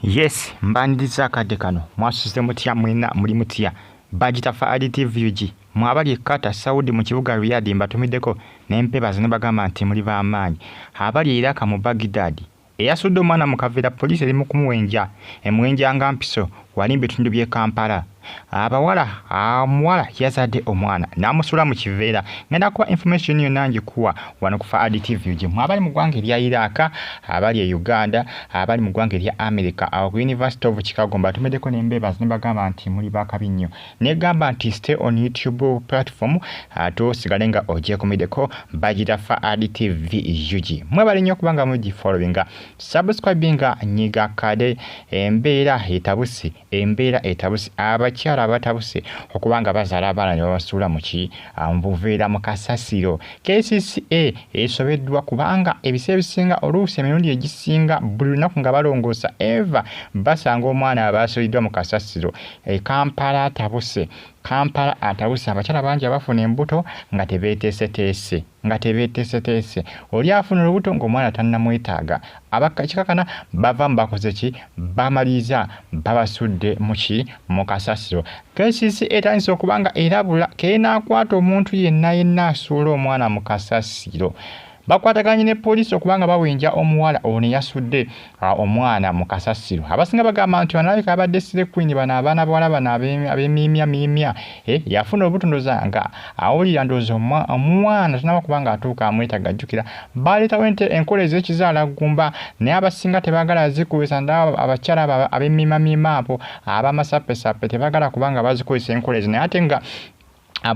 Yes, mbaniriza akadde kano. Mwasuze mutya mwena muli mutya? Bagita Faadi TV UG. Mwabali e Qatar, Saudi mu kibuga Riyadh mbatumiddeko n'empebaza ne bagamba nti muli b'amaanyi. Abali e Iraq mu Baghdad. Eyasudde omwana mu kaveera poliisi eri mu kumuwenja, emuwenja nga mpiso wali mu bitundu by'e Kampala. Abawala, omuwala yazadde omwana n'amusuula mu kiveera. Ngenda kuba information yonna ngikuwa wano ku Faadi TV UG. Mwe abali mu ggwanga erya Iraq, abali e Uganda, abali mu ggwanga erya America, awo ku University of Chicago mbatumiddeko n'embeebaza ne bagamba nti muli bakabi nnyo. Negamba nti stay on YouTube platform ate osigale nga ogyekumiddeko bagira Faadi TV UG. Mwebale nnyo okubanga mugifollowinga, subscribinga, nyiga kade. Embeera etabuse, embeera etabuse, abakyala abatabuse okuba nga bazaala abaana ne babasuula muki mubuveera mu kasasiro. KCCA esobeddwa kubanga ebiseera ebisinga oluusi emirundi egisinga buli lunaku nga balongoosa eva basanga omwana abasuuliddwa mu kasasiro. E Kampala atabuse, Kampala atabuse, abakyala bangi abafuna embuto nga tebeeteeseteese, nga tebeeteeseteese. Oli afuna olubuto ng'omwana tannamwetaaga, abakikakana bavaamu bakoze ki, bamaliriza babasudde muki mu kasasiro. KCCA etandise okuba nga erabula k'enaakwata omuntu yenna yenna asuula omwana mu kasasiro. Bakwataganye ne poliisi okuba nga bawenja omuwala ono eyasudde omwana mu kasasiro. Abasinga bagamba nti alabika abadde slay queen, bano abaana bawala bano ab'emiimya miimya, yafuna olubuto ndowooza nga awulira ndowooza omwana tanaba kuba nga atuuka amwetaaga. Ajjukira baleetawo enkola ez'ekizaalaggumba, naye abasinga tebaagala zikozesa. Ndaba abakyala abo ab'emiimamiima abo ab'amasappesappe tebaagala kuba nga bazikozesa enkola ezo, naye ate nga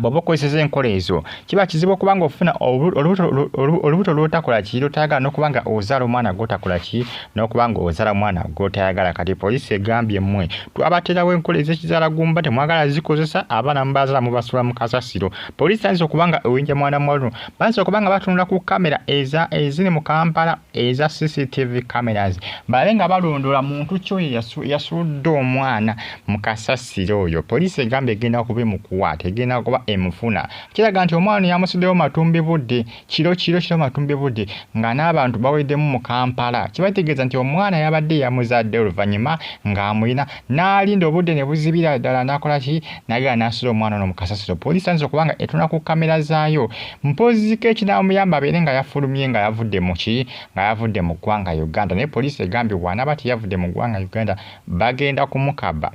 bw'oba okozesezza enkola ezo kiba kizibu okuba nga ofuna olubuto lw'otakola ki, lw'otayagala, n'okuba nga ozaala omwana gw'otakola ki, n'okuba nga ozaala omwana gw'otayagala. Kati poliisi egambye mmwe twabateerawo enkola ez'ekizaalaggumba, temwagala zikozesa, abaana mubazaala mubasuula mu kasasiro. Poliisi ayinza okuba nga ewenja mwana muwala ono, bayinza okuba nga batunula ku kamera eziri mu Kampala eza CCTV cameras, balabe nga balondoola muntu ki oyo yasudde omwana mu kasasiro oyo. Poliisi egambye egenda kuba emukwata, egenda kuba emufuna. Kiraga nti omwana yamusuddewo matumbi budde, kiro kiro kiro matumbi budde, nga n'abantu baweddemu mu Kampala. Kibategeeza nti omwana yabadde yamuzadde oluvannyuma ng'amulina n'alinda obudde ne buzibira ddala n'akola ki, n'agenda n'asula omwana ono mu kasasiro. Poliisi ayinza okuba nga etuna ku kamera zaayo mpoziko ekinaamuyamba abeere nga yafulumye nga yavudde mu ki, nga yavudde mu ggwanga Uganda. Naye poliisi egambye bw'anaaba teyavudde mu ggwanga Uganda bagenda kumukaba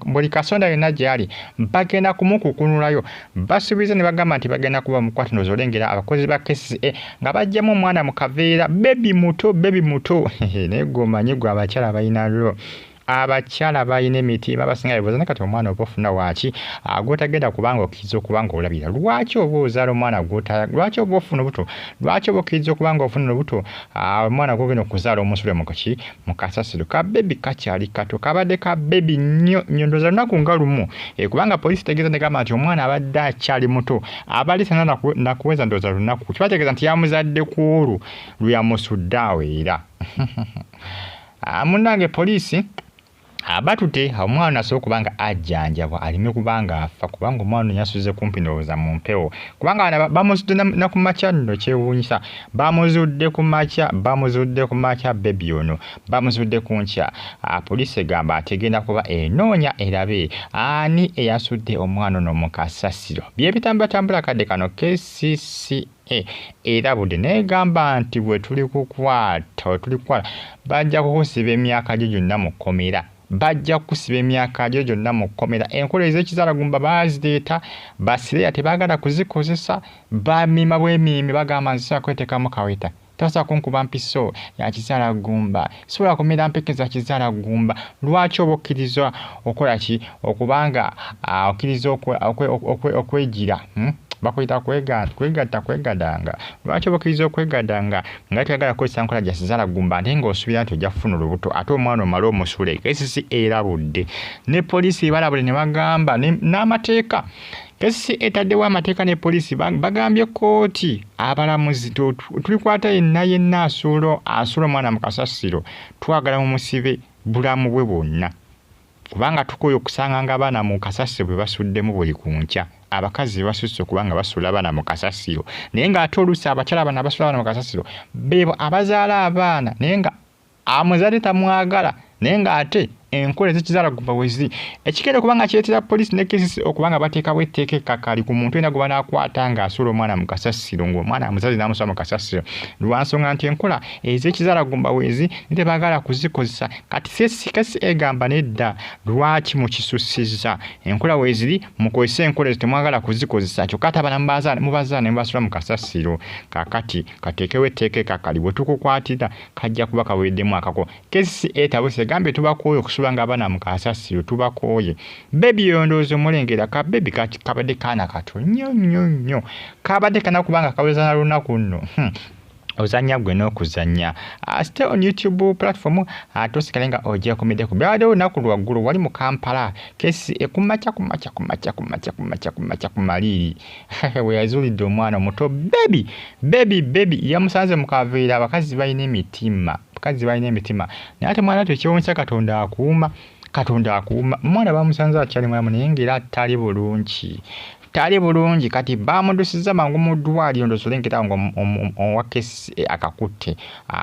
buli kasonda yonna gy'ali, bagenda kumukukunulayo. Basuubiza ne bagamba nti bagenda kuba mukwata. Ndowooza olengera abakozi ba KCCA nga baggyamu omwana mu kaveera, baby muto, baby muto. Naye gwe omanyi gwe abakyala balina lwo, abakyala balina emitima. Abasinga bebuuza naye kati omwana oba ofuna waaki gw'otagenda kubanga okkiriza okuba nga olabira? Lwaki oba ozaala omwana lwaki oba ofuna obuto? Lwaki oba okkiriza okuba nga ofuna olubuto, omwana gw'ogenda okuzaala omusule mu ki, mu kasasiro? Ka baby kakyali kato, kabadde ka baby nnyo nnyo, ndowooza lunaku nga lumu, kubanga poliisi tegeeza negamba nti omwana abadde akyali muto, abadde tanna nakuweza ndowooza lunaku. Kibategeeza nti yamuzadde ku olwo lwe yamusudde awo. Era munnange poliisi abatute omwana asobola okuba nga ajjanjabwa aleme kuba nga afa, kubanga omwana ono yasuze kumpi ndowooza mu mpewo, kubanga bamuzudde na ku makya nno. Kyewuunyisa, bamuzudde ku makya, bamuzudde ku makya, baby ono bamuzudde ku nkya. Poliisi egamba nti egenda kuba enoonya erabe ani eyasudde omwana ono mu kasasiro. Byebitambulatambula kadde kano. KCCA erabudde n'egamba nti bwe tuli kukwata, we tuli kukwata, bajja kukusiba emyaka gyo gyonna mu kkomera, bajja kukusiba emyaka gyo gyonna mu kkomera. Enkola ez'ekizaalaggumba baazireeta, basireya tebaagala kuzikozesa, bamiima bwemiimi, bagamba nzisobola kweteekamu kaweta, tosobola kunkuba mpiso ya kizaalaggumba, sobola kumira mpeke za kizaalaggumba. Lwaki oba okkiriza okola ki, okubanga okkiriza okwegira, Bakuyita kwegatta, kwegadanga. Lwaki oba okkiriza okwegadanga nga toyagala kukozesa nkola gya kizaalaggumba, ate ng'osuubira nti ojja kufuna olubuto, ate omwana omale omusule? KCCA erabudde ne poliisi ebalabudde ne bagamba n'amateeka. KCCA etaddewo amateeka ne poliisi bagambye kkooti abalamuzi tulikwata yenna yenna asuula omwana mu kasasiro, twagala mumusibe bulamu bwe bwonna, kubanga tukooye okusanganga abaana mu kasasiro bwe basuddemu buli ku nkya. Abakazi basusse okuba nga basuula abaana mu kasasiro, naye ng'ate oluusi abakyala bano abasuula abaana mu kasasiro beebo abazaala abaana naye nga amuzadde tamwagala. Naye ng'ate enkola ezekizaala gumba weziri, ekigenda okuba nga kireetera poliisi ne KCC okuba nga bateekawo etteeka ekkakali ku muntu yenna gwe banaakwata ng'asuula omwana mu kasasiro, ng'omwana amuzaze n'amusuula mu kasasiro, lwa nsonga nti enkola ez'ekizaala gumba weezi naye tebaagala kuzikozesa. Kati CCKC egamba nedda, lwaki mukisussizza? Enkola weeziri, mukozese enkola ezo, temwagala kuzikozesa, kyokka ate abaana mubazaala ne mubasuula mu kasasiro. Kaakati kateekewo etteeka ekkakali, bwe tukukwatira kajja kuba kaweddemu akako. KCCA etabuse egambye tubakooye okusula nga abaana mu kasasiro, tubakooye. Bebi oyo ndowooza omulengera, ka bebi kabadde kaana kato nnyo nnyo nnyo, kabadde kana kubanga kaweza na lunaku nno. Ozannya gwe n'okuzannya. Stay on YouTube platform, ate osigale nga ogyekomeddeko. Byabaddewo olunaku lwaggulu wali mu Kampala, KCCA kumakya kumakya kumakya kumakya kumakya kumakya ku maliiri we yazuulidde omwana omuto bebi bebi bebi, yamusanze mu kaveera. Abakazi balina emitima, abakazi balina emitima, naye ate mwana tekyewuunyisa, Katonda akuuma, Katonda akuuma. Omwana bamusanze akyali mulamu, naye ng'era tali bulungi, tali bulungi. Kati bamudusiza mangu mu ddwaliro. Ndowooza olengera nga owa KCCA akakutte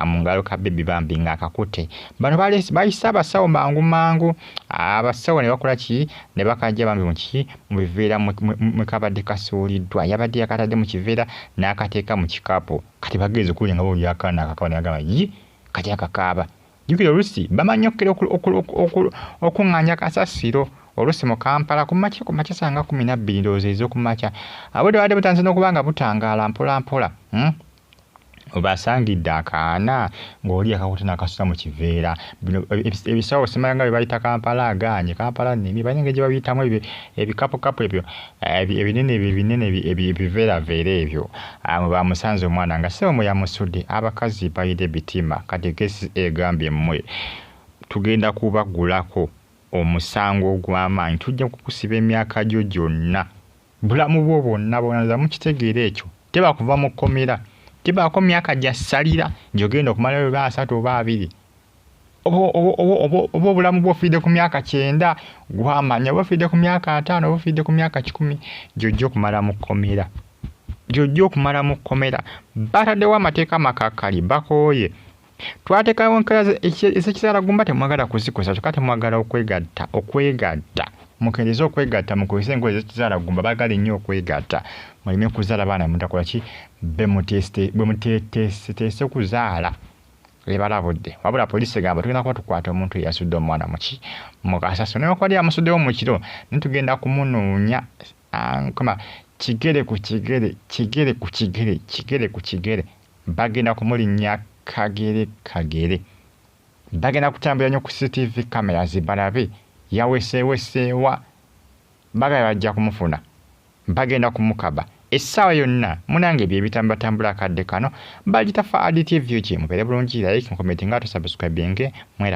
mu ngalo ka bebi bambi ng'akakutte. Bano bayise abasawo mangu mangu, abasawo ne bakola ki? Ne bakajja bambi muki mu biveera mwe kabadde kasuuliddwa. Yabadde yakatadde mu kiveera n'akateeka mu kikapu. Kati bagenze okuwulira nga bawulira akaana akakaaba, ne bagamba yi kati akakaaba. Jjukira oluusi bamanyi okukera okuŋŋaanya kasasiro oluusi mu Kampala ku makya ssaawa nga 12 ndowooza ez'okumakya, obudde bwabadde butandise n'okuba nga butangaala mpola mpola, Obasangidde akaana ng'oli yakakutte n'akasuula mu kiveera. Bino ebisawo simanya nga bye bayita Kampala agaanye, Kampala nnimi, balina engeri gye babiyitamu ebikapukapu ebyo ebinene, ebyo ebinene, ebiveeraveera ebyo. Mwe bamusanze omwana nga ssebo mwe yamusudde. Abakazi balina emitima. Kati KCCA egambye mmwe tugenda kubaggulako omusango ogw'amaanyi, tujja kukusiba emyaka gyo gyonna, bulamu bwo bwonna bwonna. Mukitegeera ekyo? Teba kuva mu kkomera, tebaako myaka gya ssalira gy'ogenda okumalayo oba 30 oba 20, oba obulamu bwo ofiiridde ku myaka 90 gwamanya, oba ofiiridde ku myaka 50, oba ofiiridde ku myaka 100 gy'ojja okumala mu kkomera, gy'ojja okumala mu kkomera. Bataddewo amateeka makakali, bakooye. Twateekawo enkola ez'ekizaala gumba, temwagala kuzikozesa, kyokka temwagala okwegatta, okwegatta mukendeeze okwegatta, mukozese enkola ez'ekizaala gumba. Baagala ennyo okwegatta, muleme kuzaala baana mutakola ki, be muteeseteese kuzaala. Ebalabudde. Wabula poliisi egamba tugenda kuba tukwata omuntu eyasudde omwana muki mu kasasiro, newankubadde yamusuddewo mu kiro, naye tugenda kumunoonya kama kigere ku kigere, kigere ku kigere, kigere ku kigere. Bagenda kumulinnya kagere kagere, bagenda kutambulira nnyo ku CCTV cameras balabe yaweseeweseewa, bagala bajja kumufuna, bagenda kumukaba essaawa yonna. Munange bye bitambatambula akadde kano. Bagita Fa TV ki, mubeere bulungi, like, comment, nga tusubscribinge, mweraba.